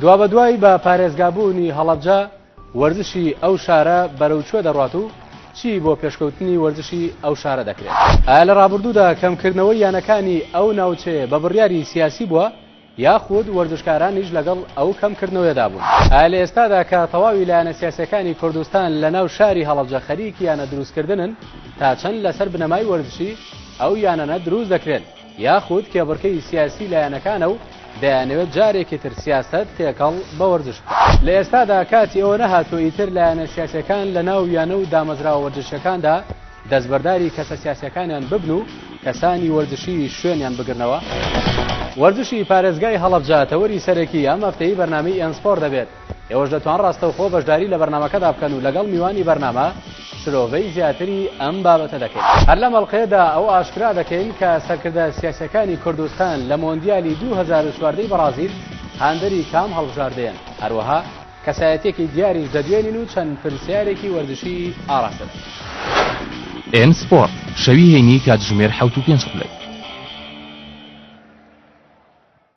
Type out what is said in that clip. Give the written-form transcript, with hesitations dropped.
دوابەدوای بە پارێزگابوونی هەڵەبجە، وەرزشی ئەو شارە بەرەو کوێ دەڕوات و چی بۆ پێشکەوتنی وەرزشی ئەو شارە دەکرێت؟ ئایا لە ڕابردوودا کەمکردنەوەی یانەکانی ئەو ناوچەیە بە بڕیاری سیاسی بووە یاخود وەرزشکارانیش لەگەڵ ئەو کەمکردنەوەیەدا بوون؟ ئایا لە ئێستادا کە تەواوی لایەنە سیاسیەکانی کوردستان لە ناو شاری هەڵەبجە خەریکی یانە دروستکردنن تا چەند لەسەر بنەمای وەرزشی ئەو یانانە دروست دەکرێن یاخود کێبڕکێی سیاسی لایەنەکانە و دەیانەوێت جارێکی تر سیاسەت تێکەڵ بە وەرزش بکەن. لە ئێستادا کاتی ئەوە نەهاتووە ئیتر لایەنە سیاسیەکان لە ناو یانە و دامەزراوە وەرزشیەکاندا دەستبەرداری کەسە سیاسیەکانیان ببن و کەسانی وەرزشی شوێنیان بگرنەوە؟ وەرزشی پارێزگای هەڵەبجە تەوەری سەرەکی ئەم هەفتەی بەرنامەی ئێن سپۆرت دەبێت. ئێوەش دەتوان ڕاستەوخۆ بەشداری لە بەرنامەکەدا بکەن و لەگەڵ میوانی بەرنامە شرۆڤەی زیاتری ئەم بابەتە دەکەین. هەر لەم ئەڵقەیەدا ئەوە ئاشکرا دەکەین کە سەرکردە سیاسیەکانی کوردستان لە مۆندیالی 2014 ی بەڕازیل هاندەری کام هەڵبژاردەیەن، هەروەها کەسایەتیەکی دیاریش دەدوێنین و چەند پرسیارێکی وەرزشی ئاڕاستە دەکەین. ئێن سپۆرت، شەوی هەینی کاتژمێر حەوت و پێنج خولەک.